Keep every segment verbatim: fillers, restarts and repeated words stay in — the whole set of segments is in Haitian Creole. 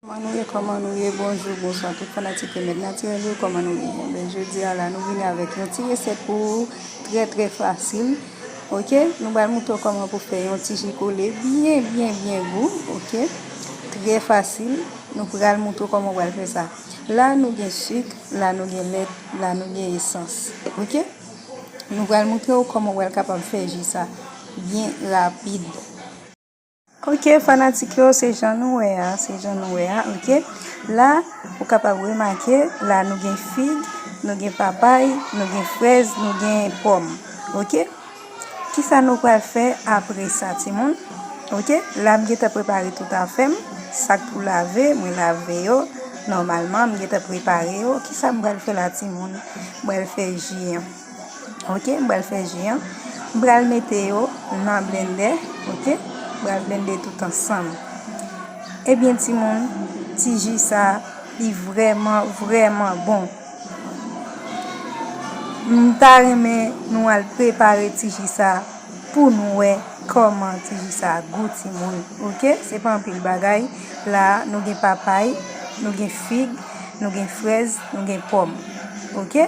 Kòman nou ye, kòman nou ye? Bonjou, bonswa, tout fanatik Remèd Natirèl yo, kòman nou ye? Ebyen, jodi a la, nou vini avèk yon ti resèt pou ou, trè, trè fasil. Oke? Nou pral montre w kòman pou fè yon ti ji kole byen, byen, byen gou. Oke? Trè fasil. Nou pral montre w kòman w pral fè sa. La, nou gen sik, la, nou gen lèt, la, nou gen esans. Oke? Nou pral montre w kòman w pral kapab fè ji sa byen rapid. Oke, fanatik yo, se jan nou wè a, se jan nou wè a, oke. La, ou kapab remake, la nou gen fig, nou gen papay, nou gen frèz, nou gen pòm, oke. Kisa nou pral fè apre sa, timoun? Oke, la m gentan prepare tout afè m, sa k pou lave, mwen lave yo, nòmalman, m gentan prepare yo. Kisa m pral fè la, timoun? M pral fè ji an. Oke, m pral fè ji an. M pral mete yo nan blendè, oke? M pral blende tout ansanm. Ebyen, timoun, ti ji sa, li vrèman, vrèman bon. M ta renmen nou al prepare ti ji sa pou nou wè kòman ti ji sa gou, timoun. Oke? Se pa anpil bagay. La, nou gen papay, nou gen fig, nou gen frèz, nou gen pòm. Oke?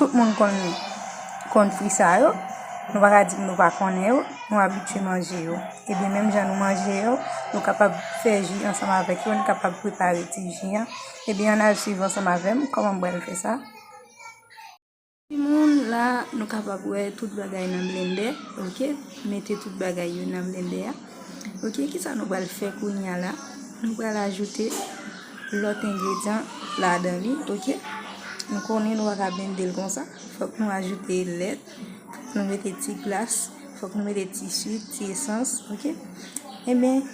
Tout moun konn, konn fwi sa yo. Nou pa ka di nou pa konnen yo. Nou abitye manje yo. Ebyen, menm jan nou manje yo, nou kapab fè ji ansanm avèk yo, nou kapab prepare ti ji an. Ebyen, ann al swiv ansanm avè m kòman m pral fè sa. Timoun, la, nou kapab wè tout bagay nan blendè, oke? Mete tout bagay yo nan blendè a. Oke, kisa nou pral fè kounye a la? Nou pral ajoute lòt engredyan ladan li, oke? Nou konnen nou pa ka blende l konsa. Fòk nou ajoute lèt, fòk nou mete ti glas, fòk nou mete ti sik, ti esans, oke? Ebyen,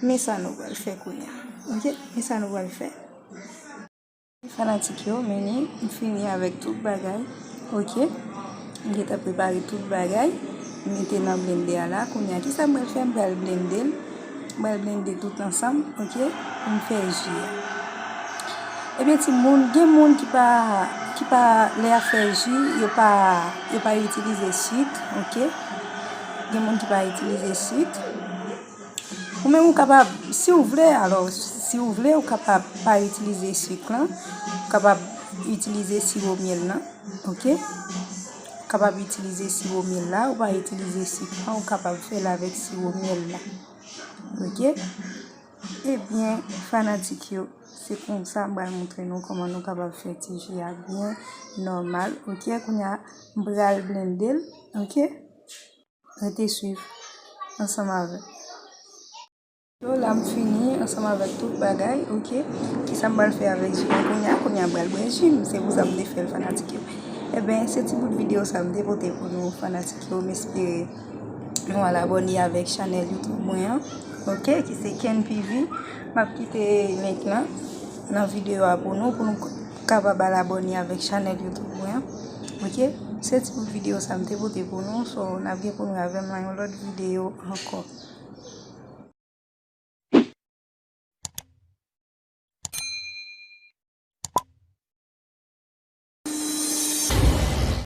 men sa nou pral fè kounye a, oke? Men sa nou pral fè. Fanatik yo, men ni, m fini avèk tout bagay, oke? M gentan prepare tout bagay, m mete nan blendè a la. Kounye a, kisa m pral fè? M pral blende l. M pral blende tout ansanm, oke, pou m fè ji a. Ebyen, timoun, gen moun ki pa, ki pa, lè y ap fè ji, yo pa, yo pa itilize sik, oke? Gen moun ki pa itilize sik. Ou menm ou kapab, si w vle, alò, si w vle, ou kapab pa itilize sik lan, ou kapab itilize siwo myèl lan, oke? Ou kapab itilize siwo myèl la, ou pa itilize sik lan, ou kapab fè l avèk siwo myèl la. Oke? Ebyen, fanatik yo, se konsa m pral montre nou kòman nou kapab fè ti ji a byen nòmal. Oke, kounye a, m pral blende l. Oke? Rete swiv ansanm avè m. Yo, la m fini ansanm avèk tout bagay, oke? Kisa m pral fè avèk ji a kounye a? Kounye a m pral bwè ji m, se pou sa m te fè l, fanatik yo. Ebyen, se ti bout videyo sa m te pote pou nou, fanatik yo, m espere nou al abòne avèk chanèl YouTube mwen an, oke, ki se Ken P V. M ap kite link lan nan videyo a pou nou, pou nou k-, kapab al abòne avèk chanèl YouTube mwen an, oke. Se ti bout videyo sa m te pote pou nou, so n ap gen pou nou avè m nan yon lòt videyo ankò.